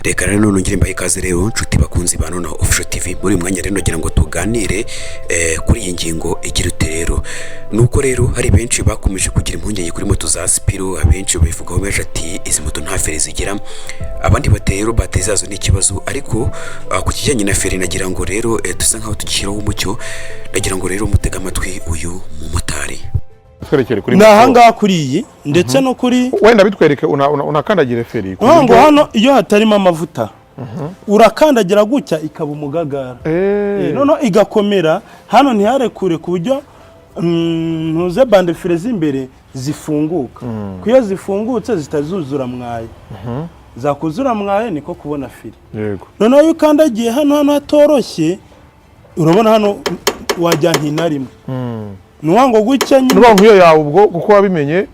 Reka rero none ngire mbahe ikaze rero, nshuti bakunzi ba Nonaha Official TV. Muri uyu mwanya rero ndagira ngo tuganire kuri iyi ngingo igira ute rero. Nuko rero hari benshi bakomeje kugira impungenge kuri moto za Spiro. Abenshi babivugaho benshi ati izi moto nta feri zigira, abandi bati rero bateri zazo ni ikibazo. Ariko ku kijyanye na feri nagira ngo rero dusa nkaho tugishyiraho umucyo. Ndagira ngo rero mutege amatwi uyu mumotari. Twerekere kuri Ni moto. Ahangaha kuri iyi ndetse no kuri Wenda bitwereke unakandagire feri ku ngo buryo- hano iyo hatarimo amavuta urakandagira gutya ikaba umugagara. Noneho igakomera hano ntiharekure ku buryo ntuze bande-frein z'imbere zifunguka, kuko iyo zifungutse zitazuzura mwaye, zakuzura mwaye niko kubona feri. Noneho iyo ukandagiye hano hatoroshye, urabona hano wajya ntina rimwe, ni ukuvuga ngo gutya nyine. Nuba nk'iyo yawe ubwo kuko wabimenye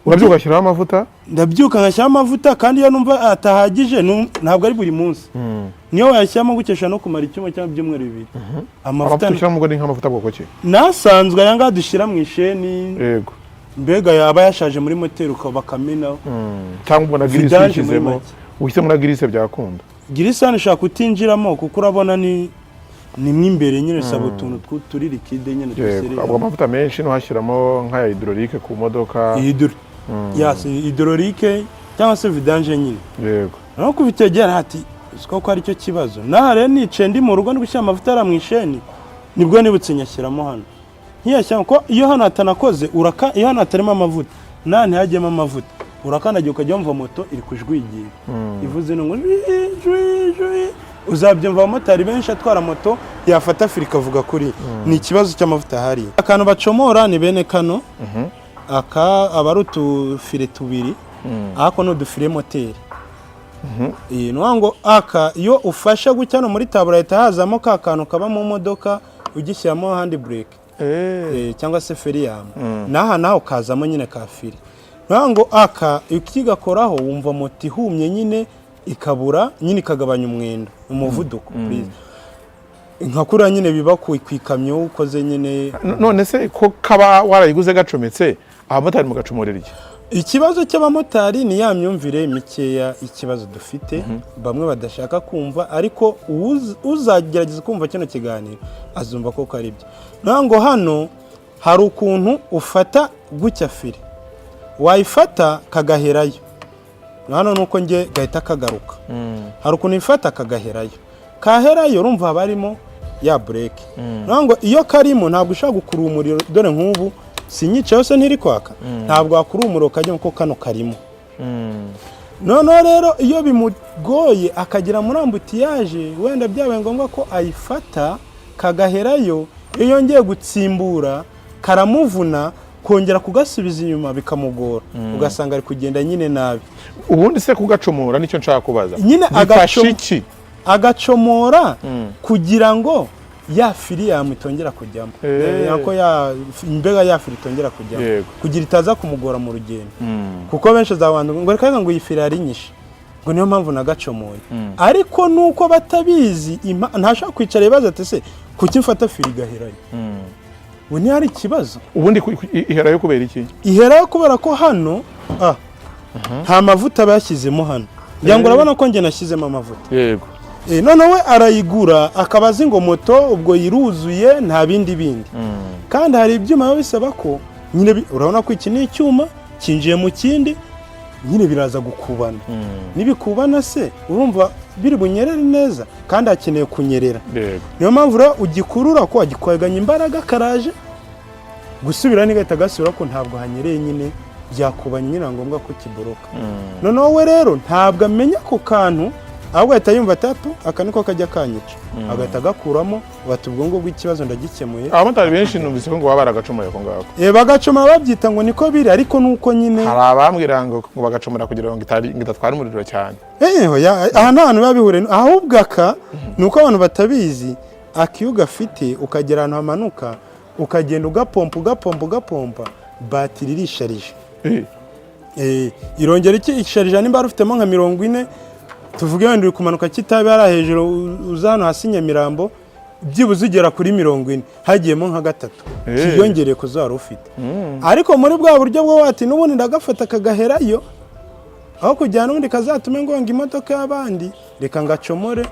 urabyuka ugashyiraho amavuta? Ndabyuka ngashyiramo amavuta, kandi iyo numva atahagije ntabwo ari buri munsi, niyo wayashyiramo gukesha no kumara icyumweru cyangwa ibyumweru 2 amavuta. Amavuta ushyiramo ubwo ni nk'amavuta bwoko ki? Nasanzwe aya ngaya dushyira mu isheni. Mbega yaba yashaje muri moteri ukaba bakamenaho. Cyangwa ubwo na graisse Vidange muri uyishyizemo? make. Ushyizemo na graisse byakunda? Graisse hano ishobora kutinjiramo kuko urabona ni mo imbere nyine, bisaba utuntu turi liquide nyine duserera. Ubwo amavuta menshi ntuhashyiramo nk'aya hydraulique ku modoka? Yes, hydraulique cyangwa se vidange nyine. Noneho kuva icyo gihe ati siko ko aricyo kibazo. Naha rero nicaye ndi mu rugo ndi gushyira amavuta ariya mu isheni, nibwo nibutse nyashyiramo hano nkiyashyiramo, ko iyo hano hatanakoze uraka, iyo hano hatarimo amavuta naha ntihajyemo amavuta, urakandagira ukajya wumva moto iri kujwigira, ivuze ngo jwi jwi jwi. Uzabyumva abamotari benshi atwara moto yafata feri ikavuga kuri ni ikibazo cy'amavuta. Ahari akantu bacomora ni bene kano, aka aba ari utufire tubiri, ako ni udufire moteri. Ni ukuvuga ngo aka iyo ufashe gutya hano muri taburo hahita hazamo ka kantu kaba mu modoka ugishyiramo hand brake cyangwa se feri yawe, n'aha naho kazamo nyine ka feri. Ni ukuvuga ngo aka ukigakoraho wumva moto ihumye nyine, ikabura nyine, ikagabanya umwendo, umuvuduko, please. Nka kuriya nyine biba ku ikamyo ukoze nyine. None se ko kaba warayiguze gacometse, abamotari mugacomorera iki? Ikibazo cy'abamotari ni ya myumvire mikeya. Ikibazo dufite bamwe badashaka kumva, ariko uzagerageza kumva kino kiganiro azumva koko ari byo. Naho ngo hano hari ukuntu ufata gutya feri, wayifata kagaherayo hano, nuko nge gahita kagaruka. Hari ukuntu ifata kagaherayo, kaherayo urumva haba harimo ya brake. Naho ngo iyo karimo ntabwo ushobora gukurura umuriro. Dore nk'ubu sinyicaye yose ntiri kwaka, ntabwo wakurura umuriro kajya kuko kano karimo. Noneho rero iyo bimugoye akagera muri embouteillage, wenda byabaye ngombwa ko ayifata kagaherayo, iyo yongeye gutsimbura karamuvuna, kongera kugasubiza inyuma bikamugora, ugasanga ari kugenda nyine nabi. Ubundi se kugacomora nicyo nshaka kubaza. Nyine Bifasha iki? Agacomora kugira ngo ya feri yamu itongera kujyamo. Ko ya mbega ya feri itongera kujyamo kugira itaza kumugora mu rugendo, kuko benshi azabanda ngo reka ngo iyi feri yari nyinshi, ngo niyo mpamvu nagacomoye. Ariko nuko batabizi, ntashobora kwicara ibibazo ati se kuki mfata feri igaherayo? Ubu ntihari ikibazo. Ubundi iherayo kubera iki? Iherayo kubera ko hano nta mavuta bashyizemo hano. Ngira ngo urabona ko njye nashyizemo amavuta. Noneho we arayigura akaba azi ngo moto ubwo yiruzuye, nta bindi bindi. Kandi hari ibyuma biba bisaba ko nyine urabona ko iki ni icyuma cyinjiye mu kindi nyine, biraza gukubana. Nibikubana se urumva biri bunyerere neza? Kandi hakeneye kunyerera. Niyo mpamvu rero ugikurura ko wagikweganya imbaraga, karaje gusubira ntigahita gasubira ko ntabwo hanyereye nyine, byakubanye nyine, ngombwa ko kiboroka. Noneho we rero ntabwo amenya ako kantu, ahubwo ahita yumva atatu aka niko kajya kanyica, agahita agakuramo bati ubwo ngubwo ikibazo ndagikemuye. Abamotari benshi numvise ko ngo baba baragacomoye ako ngako. Bagacomora babyita ngo niko biri, ariko nuko nyine Hari abambwira ngo bagacomora kugira ngo ngo idatwara umuriro cyane. Oya, aha nta hantu biba bihuriye. Ahubwo aka ni uko abantu batabizi. Aka iyo ugafite ukagera ahantu hamanuka, ukagenda ugapompa, ugapompa, ugapompa, batiri irisharije. Irongera iki isharija. Nimba wari ufitemo nka 40, tuvuge wenda uri kumanuka Kitabi hariya hejuru, uza hano hasi Nyamirambo, byibuze ugera kuri 40 hagiyemo nka gatatu kiyongereye ku zo wari ufite. Ariko muri bwa buryo bwo wati n'ubundi ndagafata kagaherayo. Aho kugira n'ubundi kazatume ngonga imodoka y'abandi, reka ngacomore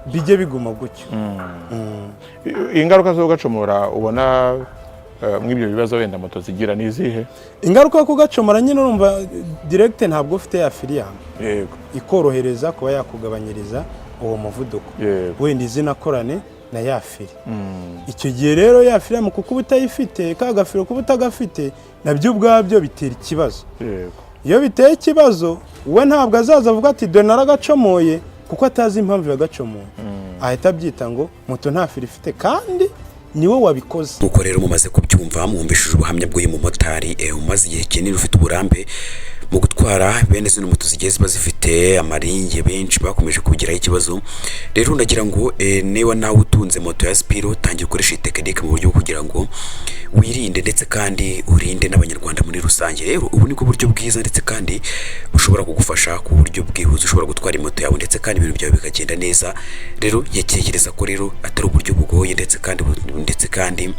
bijye biguma gutyo. Ingaruka zo kugacomora ubona mw'ibyo bibazo wenda moto zigira ni izihe? Ingaruka yo kugacomora nyine, urumva direct ntabwo ufite ya frein ikorohereza kuba yakugabanyiriza uwo muvuduko. Wenda izinakorane na ya frein. Icyo gihe rero ya frein, kuko uba utayifite, ka gafuro kuba utagafite, nabyo ubwabyo bitera ikibazo. Iyo biteye ikibazo, we ntabwo azaza avuga ati: "Dore naragacomoye," kuko atazi impamvu yagacomoye. Ahita abyita ngo moto nta frein ifite, kandi niwe wabikoze. Nk'uko rero mumaze kubyumva, mwumvishije ubuhamya bw'uyu mumotari umaze igihe kinini, ufite uburambe mu gutwara bene zino moto zigiye ziba zifite amaringi, benshi bakomeje kubigiraho ikibazo. Rero ndagira ngo niba nawe utunze moto ya Spiro, tangira ukoresha iyi tekinike mu buryo bwo kugira ngo wirinde ndetse kandi urinde n'Abanyarwanda muri rusange. Rero ubu nibwo buryo bwiza ndetse kandi bushobora kugufasha ku buryo bwihuse ushobora gutwara moto yawe, ndetse kandi ibintu byawe bikagenda neza. Rero ntekereza ko rero atari uburyo bugoye, ndetse kandi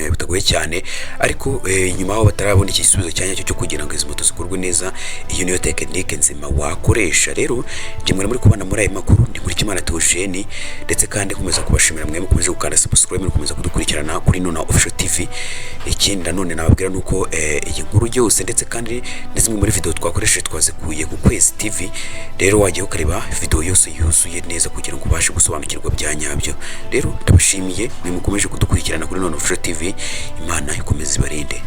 butagoye cyane. Ariko nyuma aho batarabona igisubizo cya nyacyo cyo kugira ngo izi moto zikorwe neza, iyo niyo tekinike nzima wakoresha. Rero njye mwari muri kubana muri aya makuru ni Nkurikiyimana Theogene, ndetse kandi nkomeza kubashimira mwe mukomeze gukanda subscribe, mukomeza kudukurikirana kuri Nona Official TV. Ikindi nanone nababwira nuko iyi nkuru yose ndetse kandi na zimwe muri video twakoresheje twazikuye ku Kwezi TV. Rero wajya ukareba video yose yuzuye neza kugira ngo ubashe gusobanukirwa bya nyabyo. Rero ndabashimiye mwe mukomeje kudukurikirana kuri Nona Official TV. Imana ikomeze ibarinde.